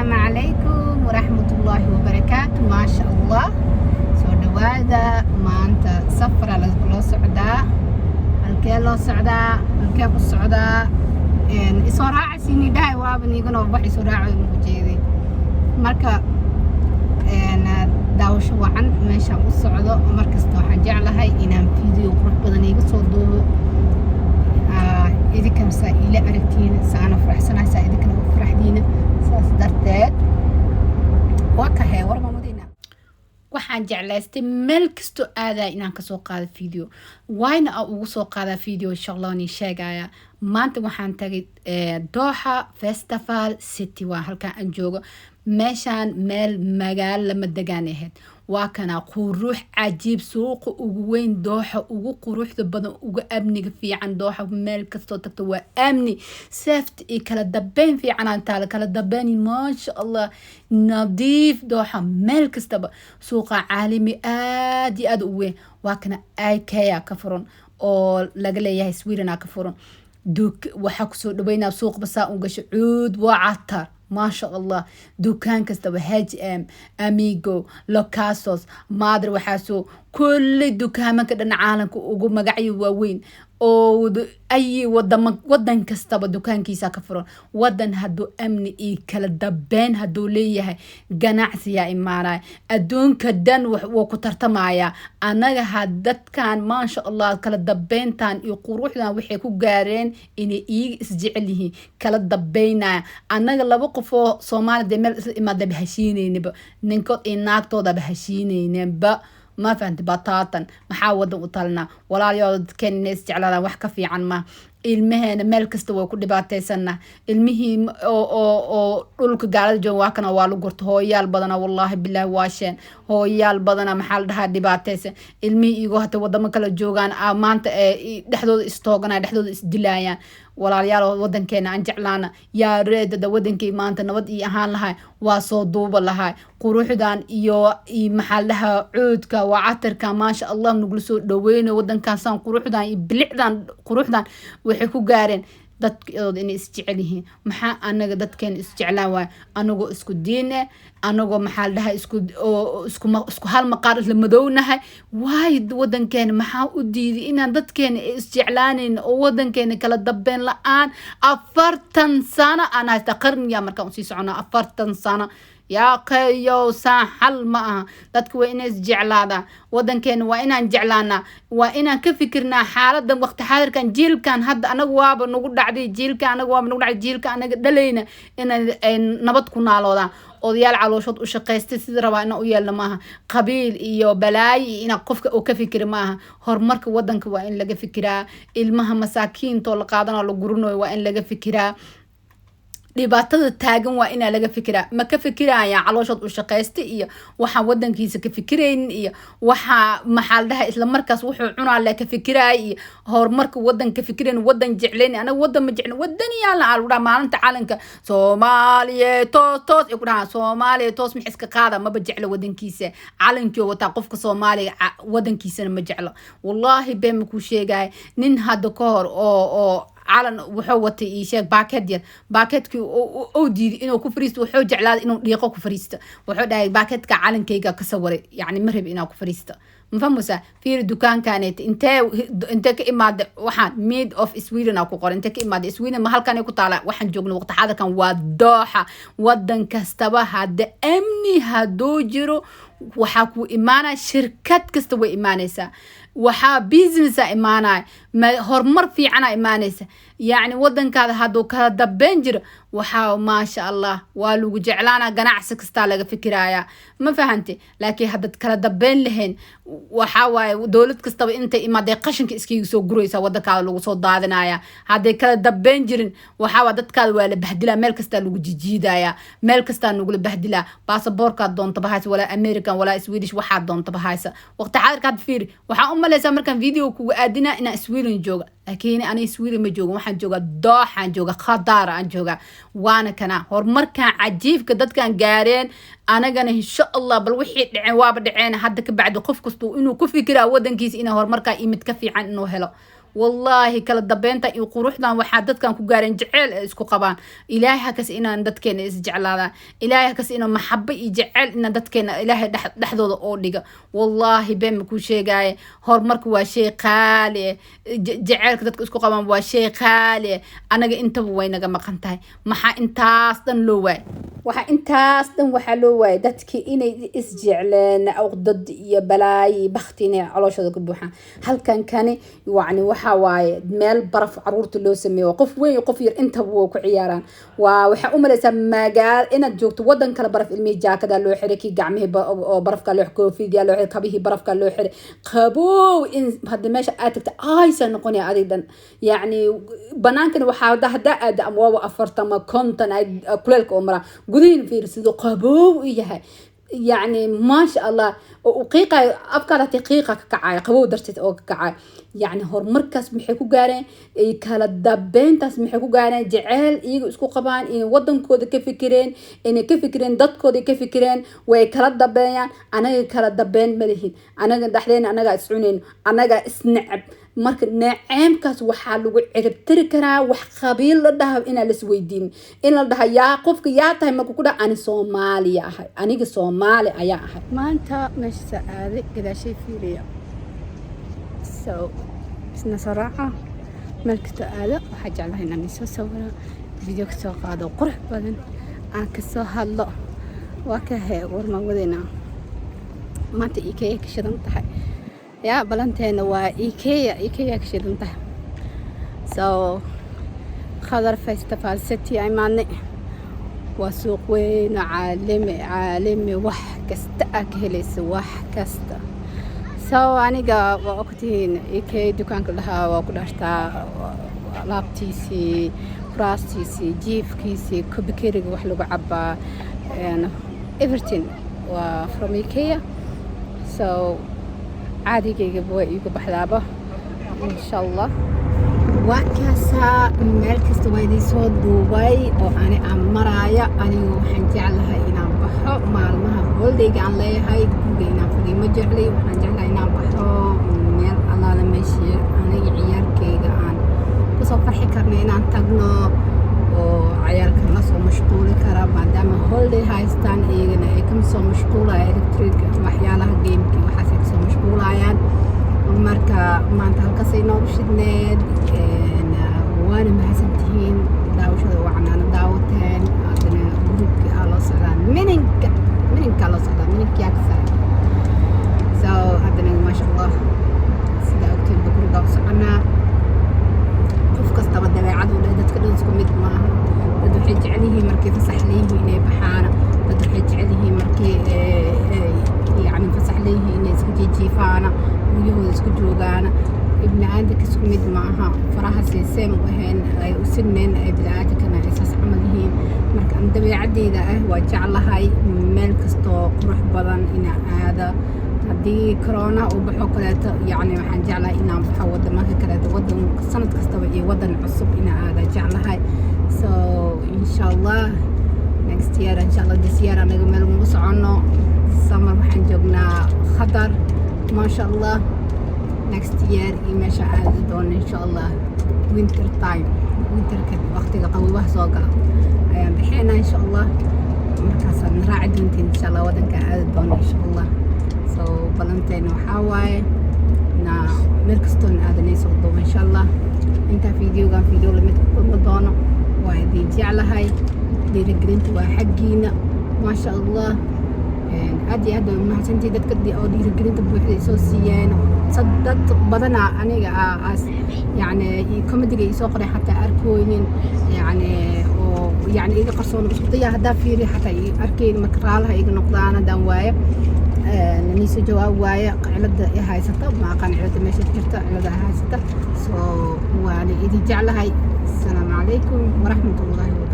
Asalaamu calaykum waraxmatullaahi wabarakaatu. Maasha Allah, soo dhawaada. Maanta safara loo socdaa. Halkee loo socdaa? Halkee ku socdaa? Isoo raacaysiini dhahay, waaba niiganoo bax isoo raacayo ugu jeeday. Marka daawasho wacan. Meeshaan u socdo, markasta waxaan jeclahay inaan video qurux badan iiga soo duubo, idinkana saa ila aragtiin, saana faraxsanahay, saa idinkana u faraxdiina. Saas darteed waa kahee warmamadina. Waxaan jeclaystay meel kastoo aadaya inaan kasoo qaado video. Wayna aan ugu soo qaadaa video, insha Allah ni sheegaya. Maanta waxaan tagay Dooxa Festival City. Waa halkaan aan joogo. Meeshaan meel magaalo lama degaan ahayd. Waa kana qurux cajiib, suuqa ugu weyn Dooxa, ugu quruxda badan, ugu amniga fiican Dooxa. Meel kastoo tagto waa amni, safety iyo kala dambeyn fiican taala, kala dambeyn, maasha Allah, nadiif Dooxa meel kastaba. Suuqa caalami aad iyo aad u weyn waa kana. IKEA ka furan oo laga leeyahay Sweden ka furan. Waxaa kusoo dhaweynaa suuq basaa u gasho, cuud waa catar, maasha Allah. Dukaan kastaba H&M, Amigo, Locasos, Madr, waxaasoo kulli dukaamanka dhan caalamka ugu magacyo waaweyn oo ay wadama, wadan kastaba dukaankiisa ka furan. Wadan hadduu amni iyo kala dambeyn hadduu leeyahay, ganacsiyaa imaanaya, adduunka dhan wuu ku tartamaya. Annaga ha dadkan, maasha Allah, kala dambeyntan iyo quruxdan waxay ku gaareen inay iyaga isjecel yihiin, kala dambeynaya. Annaga laba qofoo Soomaaliya dee meel isla imaadaba heshiineynaba, ninkood iyo naagtoodaba heshiineynaba. Ma fahanti? Bataatan maxaa wadan u talinaa? Walaalayaal, dadkeen inay isjeclaadaan wax ka fiican ma. Ilmaheena meel kasta way ku dhibaateysanaa. Ilmihii oo dhulka gaalada jooga waa kana, waa la gurta. Hooyaal badana, wallaahi bilaahi, waasheen. Hooyaal badana, maxaa la dhahaa, dhibaateysan. Ilmihii iyagoo hata wadamo kala joogaan maanta ee dhexdooda istooganaya, dhexdooda isdilayaan. Walaalayaal, wadankeena aan jeclaana. Yaa reedada wadankay maanta nabad ii ahaan lahay, waa soo duuba lahay. Quruxdan iyo maxaa la dhahaa, cuudka waa catarka, maasha Allah, nagula soo dhaweynayo wadankaasaan. Quruxdan iyo bilicdan, quruxdan waxay ku gaareen dadkooda inay isjecel yihiin. Maxaa anaga dadkeena isjeclaan waay, anagoo isku diin eh, anagoo, maxaa la dhahaa, isku hal maqaar, isla madownahay? Waayo wadankeena maxaa u diiday inaan dadkeena ay isjeclaanayn oo wadankeena kala dambeyn la-aan? 40 sano aan haysta, qarniya markaan usii soconaa, 40 sano. Yaa qeeyow, saan xal ma aha. Dadka waa inay isjeclaadaan. Wadankeena waa inaan jeclaanaa, waa inaan ka fikirnaa xaaladan waqti xaadirkan. Jiilkan hadda anaga waaba nagu dhacday, jiilka anaga waaba nagu dhacday, jiilka anaga dhalayna inay ay nabad ku naaloodaan. Odayaal calooshood u shaqaystay sida rabaa inaan u yeelno maaha. Qabiil iyo balaayo iyo inaa qofka uu ka fikira maaha. Horumarka wadanka waa in laga fikiraa. Ilmaha masaakiintoo la qaadanayo, la gurinayo, waa in laga fikiraa. Dhibaatada taagan waa inaa laga fikiraa. Ma ka fikiraya calooshood u shaqaysta iyo waxaan wadankiisa ka fikiraynin iyo waxaa, maxaa la dhahay, isla markaas wuxuu cunaa le ka fikiraya iyo horumarka wadan ka fikirayn, wadan jeclayn. Anaga wadan ma jeclin, wadaniyaalna aa lagu dhaha. Maalinta calanka Soomaaliya toos toos ay ku dhahaan, Soomaaliya toos, max iska qaada, maba jeclo wadankiisa. Calankii wataa qofka Soomaaliga, wadankiisana ma jeclo. Wallaahi been ma kuu sheegaya. Nin hadda ka hor oo calan wuxuu watay, ii sheeg, baakeed yar. Baakeedkii uu diiday inuu ku fariisto. Wuxuu jeclaaday inuu dhiiqo ku fariisto. Wuxuu dhahay, "Baakeedka calankayga ka sawiray, yacni ma rabi inaa ku fariisto." Ma fahmaysaa? Fiiri dukaankaneeta, intee ka imaada? Waxaan "Made of Sweden" aa ku qoran. Intee ka imaada? Sweden ma halkan ku taala? Waxaan joogno waqti xaadirkan waa Dooxa. Wadan kastaba hadda amni hadduu jiro, waxaa ku imaanaya shirkad kasta, way imaanaysaa. Waxaa businessa imaanaya, horumar fiicana imaanaysa. Yacni wadankaada hadduu kala dambeyn jiro, waxaa, maasha Allah, waa lagu jeclaana, ganacsi kastaa laga fikiraya. Ma fahante? Laakiin haddaad kala dambeyn lahayn, waxaa waaye dowlad kastaba intay imaadee qashinka iskaga soo guraysa, wadankaada lagu soo daadinaya. Hadday kala dambeyn jirin, waxaa waa dadkaada waa la bahdilaa, meel kastaa lagu jijiidaya, meel kastaa nagula bahdilaa. Baasaboorkaad doontaba haysa, walaa American walaa Swedish, waxaad doontaba haysa. Waqti xaadirka hadda fiiri, waxaa u malaysaa markaan video kuga aadina inaan Sweden jooga, laakiin aniga Sweden ma jooga. Waxaan joogaa Dooxaan jooga, Khadaara aan joogaa. Waana kana horumarkan cajiibka dadkan gaareen. Anagana insha Allah, bal wixii dhaceen waaba dhaceen. Hadda ka bacdi qof kastuu inuu ku fikiraa wadankiisa inuu horumarkaa iyo mid ka fiican inuu helo. Wallaahi, kala dambeynta iyo quruxdan waxaa dadkan ku gaareen jeceyl ay isku qabaan. Ilaahay hakas inaan dadkeena isjeclaadaan. Ilaahay hakas inaan maxabo iyo jeceyl inaan dadkeena Ilaahay dhexdooda oo dhiga. Wallaahi, been ma kuu sheegaaye. Horumarku waa shay qaali eh. Jaceylka dadka isku qabaan waa shay qaali eh. Anaga intaba way naga maqan tahay. Maxaa intaas dhan loo waayay? Waxaa intaas dhan waxaa loo waayay dadkii inay isjecleen, dad iyo balaayi bakti inay calooshooda ka buuxaan. Halkan kani yacni waxaa waaye meel baraf caruurta loo sameeyo. Qof weyn iyo qof yar intaba waa ku ciyaaraan. Waa waxaa u malaysaa magaal inaad joogto wadan kale. Baraf ilmihii jaakada loo xiray, kii gacmihii oo barafka loo, koofiga loo xiray, kabihii barafka loo xiray. Qabow in hadda meesha aad tagta aysa noqonaya adig dhan. Yacni banaankana waxaa haddaa aada ama waaba 40 ama 50 ay kuleelka oo maraa, gudihiin fiir siduu qabow u yahay. Yacni maasha Allah, oo uu qiiqayo afkaada hatii qiiqa ka kacayo, qabow darteed oo ka kacayo. Yacni horumarkaas maxay ku gaareen? Kala dambeyntaas maxay ku gaareen? Jeceyl iyaga isku qabaan, inay wadankooda ka fikireen, inay ka fikireen dadkooda ka fikireen, way kala dambeeyaan. Anaga kala dambeyn ma lihin. Anaga dhexdeena anagaa iscunayn, anagaa isneceb. Marka naceebkaas waxaa lagu ciribtiri karaa wax qabiil la dhaha inaan la isweydiin, in la dhaha yaa qofka yaa tahay. Marka ku dhaha ani Soomaaliya ahay, aniga Soomaali ayaa ahay. Maanta meesha aaday gadaashay fiiriya. So isna soo raaca. Meel kastoo aado waxaa jeclahay inaan isoo sawiro, video kasoo qaado qurux badan, aan kasoo hadlo. Waa ka hee warma wadeynaa. Maanta IKEA ka shidan tahay. Yaa balanteena waa IKEA. IKEA ka shidan tahay. So Khadar Festival City aa imaadnay. Waa suuq weyn oo caalami caalami, wax kasta aa ka helaysa, wax kasta. So aniga waa ogtihiin IKEA dukaanka dhahaa waa ku dhaartaa. Alaabtiisii, kuraastiisii, jiifkiisii, kobikeriga wax lagu cabaa, everything waa from IKEA. So caadigaygaba waa iigu baxdaaba, insha Allah. Waa kaasaa, meel kasta waa idiin soo duubay oo ani aan maraaya. Anigu waxaan jeclahay inaan baxo maalmaha holidayga aan leeyahay. Guriga inaan fadhiyo ma jeclay. Waxaan jeclahay inaan baxo meel allaala meeshii aniga ciyaalkayga aan kusoo farxi karno inaan tagno, oo ciyaalka la soo mashquuli kara, maadaama holiday haystaan, iyagana ay kama soo mashquulaya electric waxyaalaha gameki, waxaasay kasoo mashquulayaan. Marka maanta halkaasay noogu shidneed. Waana mahadsantihiin daawashada wacnaana daawateen. Haddana groupkii aa loo socdaa, mininka mininkaa loo socdaa, mininkiyaa ka sare. So haddana maasha Allah, sidaa ogteenba gurigaa u soconaa. Qof kastaba dabeecad u leh, dadka dhan isku mid maaha. Dad waxay jecel yihiin markay fasax leeyihiin inay baxaan. Dad waxay jecel yihiin markii yacni fasax leeyihiin inay iska jiijiifaana, guryahooda isku joogaana. Ibni aadanka isku mid maaha. Faraha seeseem u ahayn ay u sineen ay bini aadankana ay saas camal yihiin. Marka an dabeecadeyda ah waa jeclahay meel kastoo qurux badan inaan aada. Haddii corona uu baxo kaleeto, yacni waxaan jeclahay inaan baxo wadamanka kaleeto, wadan sanad kastaba iyo wadan cusub inaan aada jeclahay. So insha Allah next year, insha Allah this year anaga meel ugu soconno. Summer waxaan joognaa Qatar, maasha Allah. Next year iyo meesha aadi doono, insha Allah, winter time, winterka waqtiga qabowaha soo gala ayaan bixinaa, insha Allah. Markaasaad raaci doontiin, insha Allah, wadanka aadi doono, insha Allah. So balanteena waxaa waaye na meel kastoon aadanay soo duuba, insha Allah. Intaa videogan video lamid ku kulma doono, waa idin jeclahay. Dhiirigelinta waa xaggiina, maasha Allah. Aad iyo aad bay umahadsantihi dadka oo dhiirigelinta buuxda ay soo siiyeen. Dad badanaa aniga aas yacni commentiga isoo qoray xataa arkooynin, yacni oo yacni iga qarsoon, isku daya haddaa fiiri xataa i arkayn. Marka raalaha iga noqdaan haddaan waayo niisoo jawaab waaye. Cilada i haysata ma aqaan, cilada meesha jirta, cilada i haysata. So waana idin jeclahay. Asalaamu calaykum waraxmatullaahi wabarakatu.